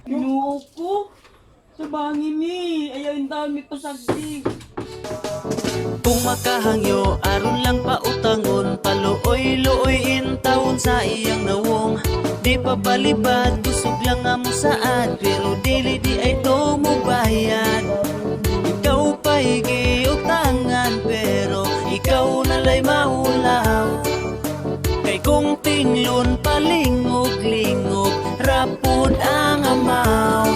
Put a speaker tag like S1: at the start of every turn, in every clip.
S1: Ginoo ko. Sa bangin ni, ayaw yung dami pasagdi.
S2: Kung makahangyo aron lang pautangon, paluoy-luoy in taon sa iyang nawong. Di pa balibad, kusog lang nga mo saad, pero dili di ay to mo bayad. Ikaw pa'y giutangan, pero ikaw nalay maulaw. Kay kung tinglon palingog-lingog, rapod ang amaw.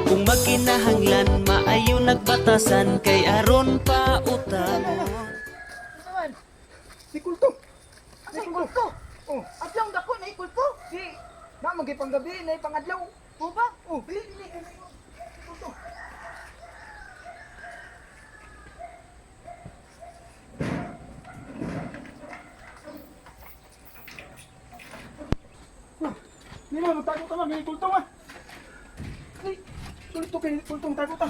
S2: Kung magkinahanglan, maayo nagbatasan, kay aron pa utang.
S3: Si kulto.
S4: Asa yung kulto?
S3: Oh,
S4: Adlaw dako na kulto.
S3: si na magay panggabi na pangadlaw.
S4: O ba?
S3: Oh, dili dili. Si kulto. Oh, Di na, magtago ka man, may kulto man. Ay, kulto kay kultong tago ta.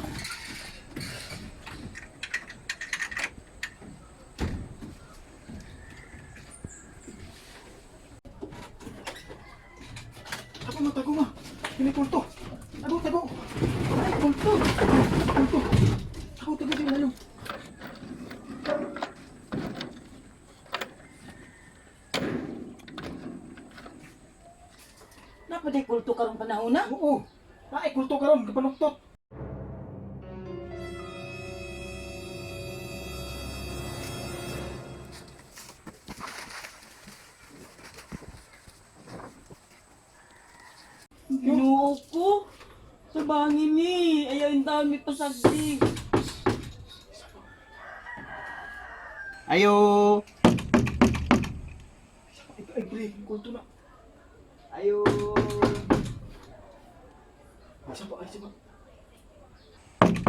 S3: Ako mo, tago mo. May kulto. Tago, tago. Ay, kulto. Kulto. Tago, tago sa ilalim.
S1: Napaday kulto karong panahon na.
S3: Oo. Ay, kulto karon, kapanuktot.
S1: Ginoo ko. Sa bangin ni, ayaw yung dami pasagdi.
S4: Ayo.
S3: Ay, ay, pre, kulto na.
S4: Ayo.
S3: Ay, saba, ay, saba.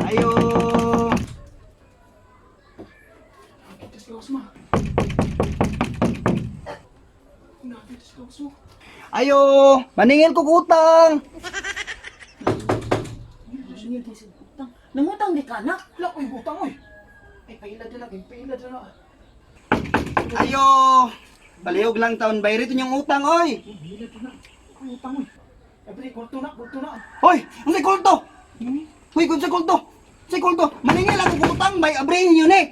S4: Ayo.
S3: Nakita sa lawas mo. Nakita sa lawas mo.
S4: Ayo. Maningil ko utang.
S1: Nangutang di sa utang. Nangutang di ka na.
S3: Wala ko yung utang, oy. Ay, paila dyan na, paila dyan na.
S4: Ayo. Palihog lang taon bayri to niyong utang oy.
S3: Paila dyan na. Ay, utang, oy. Ay, pre, kulto na, kulto na.
S4: Hoy, unsay kulto? Hoy, unsay kulto? Unsay kulto? Maningil ako utang bay abrihin niyo ni.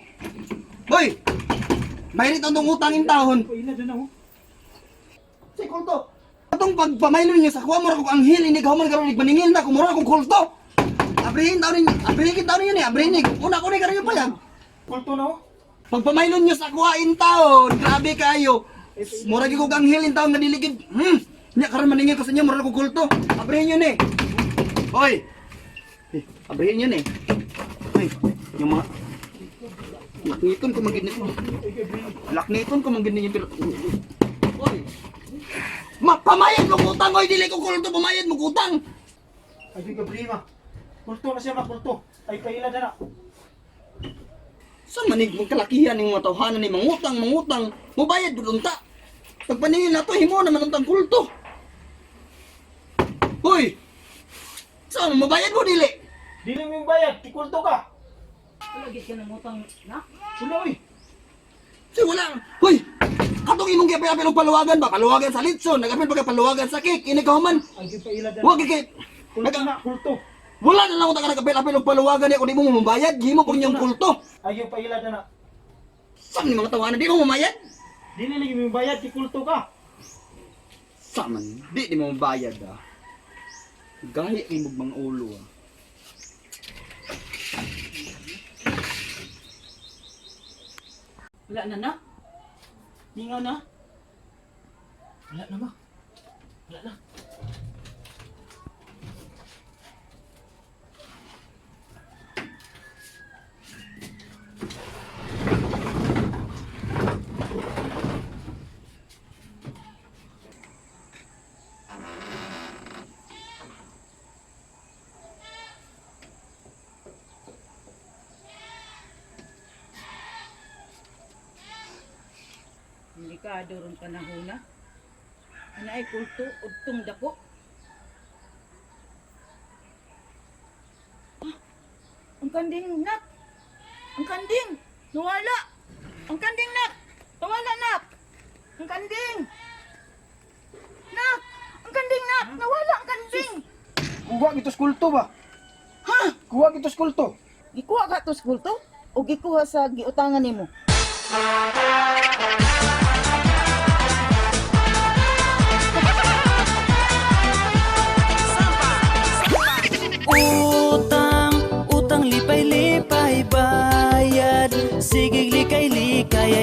S4: Hoy. Bayri to tong utang in taon.
S3: Paila dyan na, oh.
S4: Unsay kulto? Atong pagpamaylo ninyo sa kuha mura kog anghel ini gahuman karon maningil na ko mura kog kulto. Abrihin taon ninyo, abrihin taon ninyo ni, abrihin ni. Una ko ni karon yung payag.
S3: Kulto na, oh.
S4: Pagpamaylon nyo sa kuhain taon, grabe kayo. Mura gyud kog anghel in taon nga dili gid. Nya karon maningil ko sa inyo, mura kog kulto. Abrihin nyo ni. Hoy. Eh, abrihin nyo ni. Hoy, yung mga Lakniton ko man gid ni. Lakniton ko man gid ninyo pero Hoy. Mapamayad mo utang oy, dili ko kulto, pamayad mo utang.
S3: Ay, di ka, pre, ma. Kulto na siya, ma, kulto. Ay, paila dyan na.
S4: Sa manig mong kalakihan ning mga tawhanan ni mangutang mangutang, mobayad gud unta. Pagpaningil nato himo naman untang kulto. Hoy. Sa mobayad mo dili?
S3: Dili mo yung bayad, kulto ka.
S1: Wala gid ka nangutang na.
S3: Wala, oy.
S4: Si wala. Hoy. Katong imong giapil-apil og paluwagan ba? Paluwagan sa litson, nagapil pa kay paluwagan sa cake, ini ka human.
S3: Ay, di paila dyan.
S4: Wa kay
S3: Kulto na, kulto.
S4: wala na lang unta ka nagapil-apil og paluwagan niya kung di mo mabayad, gihimo pag niyang kulto.
S3: Ay, yung paila dyan na.
S4: Sa ni mga tawanan di mo mamayad?
S3: Dili lagi mo yung bayad, kulto ka.
S4: Sa man, di mo mabayad ah. Gahi kay mong mga ulo ah.
S1: Wala na na. Ningaw na.
S3: Wala na, ma. Wala na.
S1: Delikado ron panahon na. Ana ay kulto udtong dako. Ah, ang kanding nak. Ang kanding nawala. Ang kanding nak. Nawala nak. Ang kanding. Nak, ang kanding nak. Nawala ang kanding.
S3: Kuha gito sa kulto ba?
S1: Ha?
S3: Kuha gito sa kulto.
S1: Gikuha ka to sa kulto o gikuha sa giutangan nimo?
S2: Utang, utang lipay-lipay bayad. Sige likay-likay.